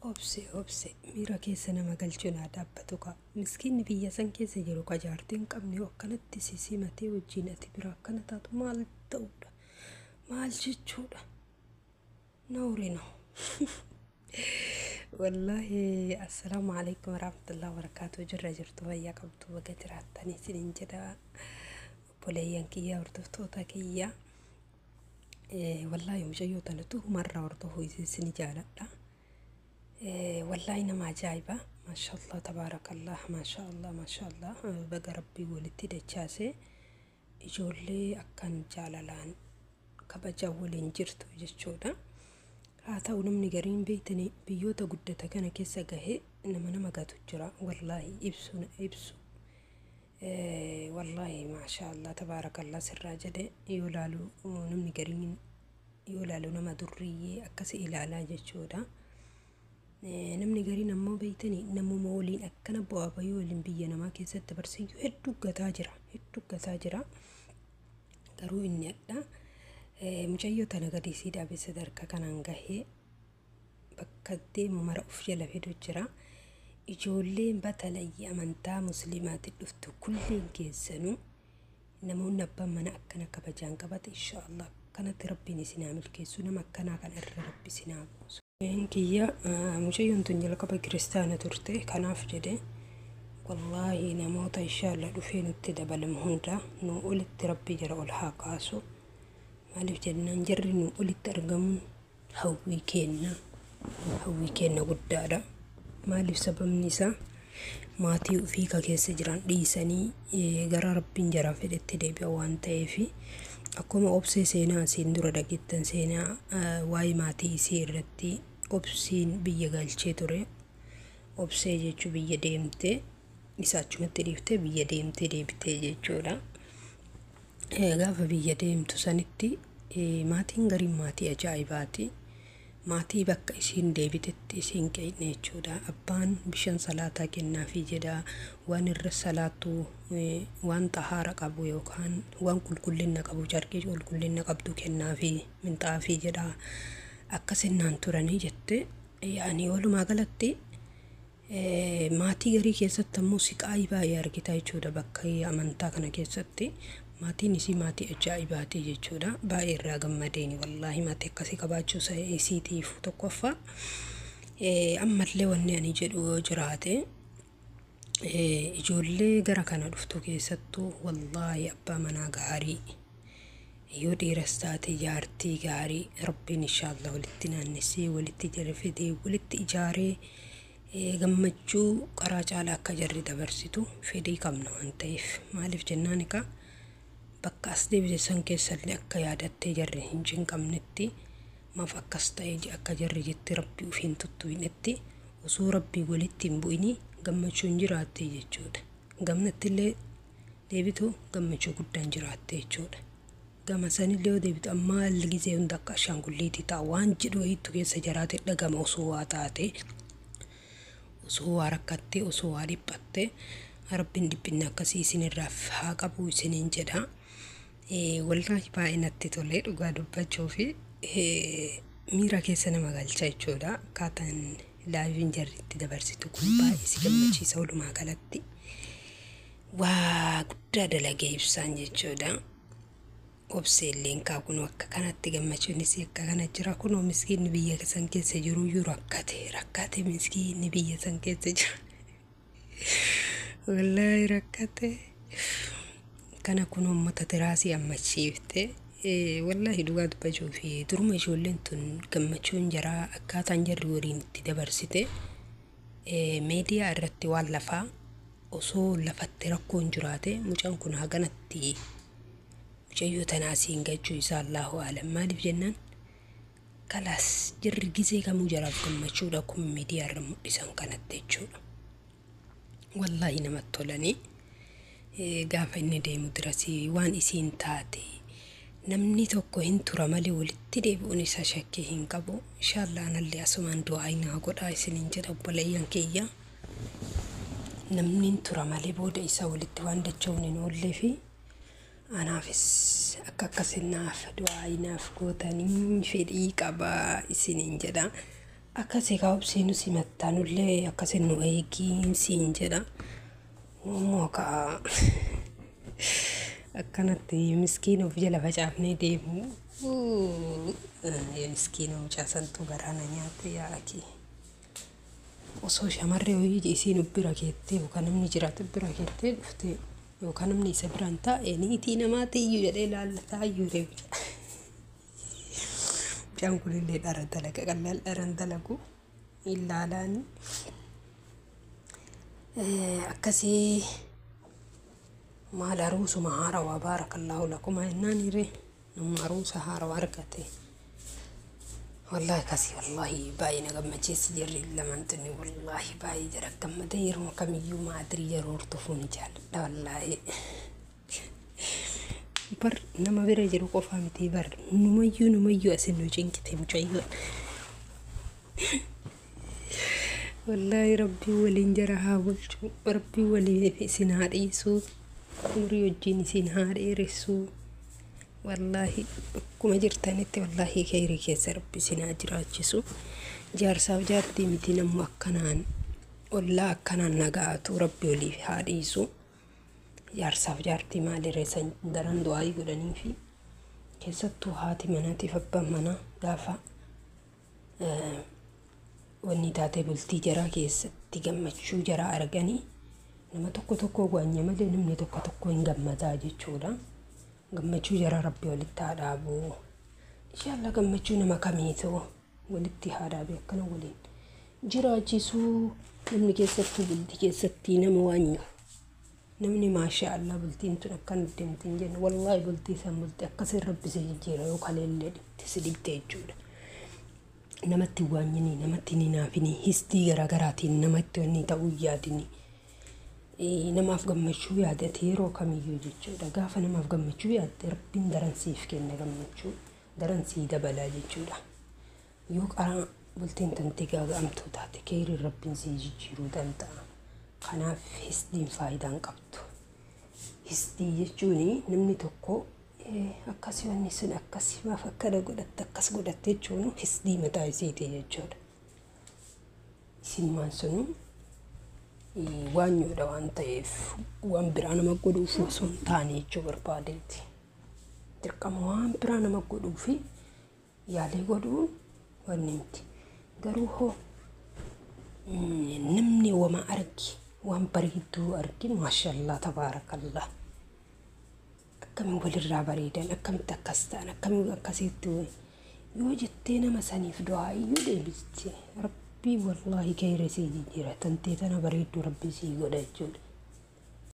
Obse, obse, miira keessa nama galchuun haa dhaabbatu kaa. Miskiinni biyya san keessa jiru ka jaartii hin qabne yoo akkanatti si simatee wajjin ati bira akkana taatu maal ta'uudha? Maal jechuudha? Nawri no. Wallaahi, assalaamu alaikum warahmatullahi wabarakaatuh. Jirra jirtu, fayyaa qabdu, baga jiraattanii isiniin jedha. Obboleeyyan kiyya, hordoftoota kiyya. Wallaahi, mucayyoo tanatu humarraa hordofuu isin jaaladha. Wallaahi, nama ajaa'iba. Maashaallah, tabaarakallah, maashaallah, maashaallah. Baga Rabbii walitti dachaasee, ijoollee akkan jaalalaan kabajaan waliin jirtu jechuudha. Haa ta'u, namni gariin beektanii biyyoota guddata kana keessa gahee nama gatu jira. Wallaahi, ibsu na ibsu. Wallaahi, maashaallah, tabaarakallah sirraa jedhe yoo laalu, namni gariin yoo laalu nama durriyyee akkasi ilaalaa jechuudha. Namni gariin ammoo beektanii namuma waliin akkana bu'aa bayii waliin biyya namaa keessatti dabarsiyyuu hedduu gataa jira. Hedduu gataa jira. Garuu inni adda. Mucayyoo tana gadi isii dhaabee sadarkaa kanaan gahee bakka deemu mara of jala fidu jira. Ijoolleen batalayyi amantaa musliimaatti dhuftu kulliin keessanuu, namoonni abbaan mana akkana kabajaan qabate, inshaallah akkanatti Rabbiin isin haa milkeessu, nama akkanaa kana irra Rabbi isin haa buusu. Kiyya, mucayyoon tun jalqaba kiristaana turte. Kanaaf jedhe, wallaahi, namoota inshaallah dhufee nutti dabalamu hunda nu olitti Rabbi jara ol haa kaasu. Maaliif jennaan, jarri nu olitti argamuun hawwii kenna, hawwii kenna guddaadha. Maaliif, sababni isaa maatii ofii ka keessa jiran dhiisanii gara Rabbiin jaraa fedhetti deebi'a waan ta'eef. Akkuma Obsee seenaa asiin dura dhageettan, seenaa waa'ee maatii isii irratti Obsiin biyya galchee ture. Obsee jechuu biyya deemtee isa achumatti dhiiftee biyya deemtee deebitee jechuudha. Gaafa biyya deemtu sanitti maatiin gariin maatii ajaa'ibaati. Maatii bakka isiin deebitetti isiin qeeqne jechuudha. Abbaan bishaan salaataa kennaafii jedha. Waan irra salaatu, waan xahaara qabu yookaan waan qulqullina qabu, carqii qulqullina qabdu kennaafii, minxaafii jedha. Akkasinnaan turanii jette. Yaani walumaa galatti maatii garii keessatti ammoo siqaayii baay'ee argita jechuudha, bakka amantaa kana keessatti. Maatiin isii maatii ajaa'ibaati jechuudha. Baay'ee irraa gammadeeni, wallaahi, maatii akkasii qabaachuu isiitiif tokkoffaa. Ammallee wanni ani jedhu yoo jiraate, ijoollee gara kana dhuftu keessattuu, wallaahi, abbaa manaa gaarii, yoo dhiiras taate jaartii gaarii Rabbiin inshaallah walitti naannessee, walitti jara fidee, walitti ijaaree, gammachuu karaa caalaa akka jarri dabarsitu fedhii qabna waan ta'eef. Maaliif jennaan, egaa bakka as deebite san keessallee akka yaadattee jarri hin cinqamnetti, maaf akkas ta'e akka jarri jetti Rabbi ofiin tuttuinetti, osoo Rabbii walitti hin bu'inii gammachuun jiraatte jechuudha. Gamnatti illee deebitu gammachuu guddaan jiraatte jechuudha. Gama sanillee yoo deebitu, ammaa gizee hunda akka ashaangulliitii ta'a waan jedhu wayiitu keessa jaraate dhagama. Osoo waa taate, osoo waa rakkattee, osoo waa dhiphatte, Rabbiin dhiphinna akkasii isinirraa haa qabu isiniin jedha. Wallaahi, baay'ee natti tole dhugaa dubbachuu fi miira keessa nama galcha jechuudha. Akkaataan liveiin jarri itti dabarsitu kun baay'ee si gammachiisa. Walumaa galatti waa guddaa dalagee Ibsaan jechuudha. Obseelleen kaa kun akka kanatti gammachuunis akka kana jira. Kunoo miskiinni biyya san keessa jiru iyyuu rakkate, rakkate, miskiinni biyya san keessa jira. Wallaahi, rakkate. Kana kun uummata tiraasii ammachiifte. Wallaahi, dhugaa dubbachuu fi duruma ijoolleen tun gammachuun jaraa, akkaataan jarri waliin itti dabarsite, meediyaa irratti waan lafaa osoo lafatti rakkoon jiraate, mucaan kun haganatti mucayyoo tanaa siin gachuu isaa Allahu alam. Maaliif jennaan, kalaas jarri gizee kamuu jaraaf gammachuudha kun miidiyaa irra mul'isan kanatti jechuudha. Wallaahi, namatti tolanii. Gaafa inni deemu dirasii waan isiin taate, namni tokko hin tura malee walitti deebi'uun isaa shakkii hin qabu. Inshaallah, anallee asumaan du'aa naa godhaa isiniin jedha, obboleeyyan kiyya. Namni hin tura malee booda isaa walitti waan dacha'uun hin oollee fi anaafis akka akkasin naaf du'aa naaf gootanii fedhii qabaa isiniin jedha. Akkasii kaa obsiinu simattaa nullee akkasin nu eegii siin jedha. Immoo kaa akkanatti miskiina of jala facaafnee deemu. Miskiina mucaa santuu garaa na nyaate yaa akii. Osoo shamarree wayii isiin bira keettee yookaan namni jiraatu bira keettee dhuftee yookaan namni isa biraan taa'e niitii namaatiyyuu jedhee laallataa iyyuu deema. Mucaan kunillee dhara dalaga, qallaan dharan dalagu ilaalaani. Akkasii maal aruusuma haarawaa baarakallaahu lakuma jennaan hiree nama aruusa haarawaa argate. Wallaahi akkasii, wallaahi baay'ee na gammachiisi jarri lamaan tuni. Wallaahi baay'ee jara gammada. Yeroo kamiyyuu maatirii yeroo hordofuu ni jaalladha wallaahi. Bar nama bira jiru qofaa miti, bar numayyuu asin nu cinqite mucayyoon. Wallaahi rabbii waliin jara haa bulchu, rabbii waliin isin haa dhiisuu, umurii wajjin isin haa dheeressuu. Wallaahi akkuma jirtanitti wallaahi kheyrii keessa rabbi isin haa jiraachisu. Jaarsaaf jaartii miti, namuu akkanaan ollaa akkanaan naga'atu rabbi waliif haa dhiisu. Jaarsaaf jaartii maalirree san daran du'aayii godhanii fi keessattuu haati manaatiif abbaan manaa gaafa wanni taatee bultii jaraa keessatti gammachuu jaraa arganii nama tokko tokko waanya malee namni tokko tokko hin gammadaa jechuudha. Gammachuu jaraa rabbi walitti haa dhaabu. Inshallah gammachuu nama kamiitu walitti haa dhaabe, akkana waliin jiraachisuu. Namni keessattuu bultii keessatti nama waanyu, namni maashaa Allah bultiin tun akkan deemti hin jenne, wallaahi bultii isaan bultii akkasiin rabbi si jijjiira yoo kaleellee dhibte si dhibte jechuudha. Namatti hin waanyinii, namatti hin hinaafinii, histii garaagaraatiin namatti wanni ta'uu yaadinii. Namaaf gammachuu yaadate yeroo kamiyyuu jechuudha. Gaafa namaaf gammachuu yaadde rabbiin daran siif kenna, gammachuu daran sii dabalaa jechuudha. Yoo qaraa bultiin tantee gaaga'amtuu taate keeriin rabbiin sii jijjiiruu danda'a. Kanaaf hisdiin faayidaa hin qabdu. Hisdii jechuun namni tokko akkasii wanni sun akkasii maaf akkana godhatte, akkas godhatte jechuun hisdii mataa isiiti jechuudha. Isinummaan sunu waanyuudha waan ta'eef waan biraa nama godhuuf osoo hin taane jechuu barbaadeeti. Dirqama waan biraa nama godhuufi yaalii godhuun wanni miti. Garuu hoo namni wama argi, waan bareedduu argi, maashallaa tabaarakallah. Akkamiin walirraa bareedan, akkamitti akkas ta'an, akkamiin akkasitti yoo jettee nama saniif du'aa iyyuu deebiste, rabbii wallaahi keeyra sii jijjiira, tantee tana bareedduu rabbi sii godha jechuudha.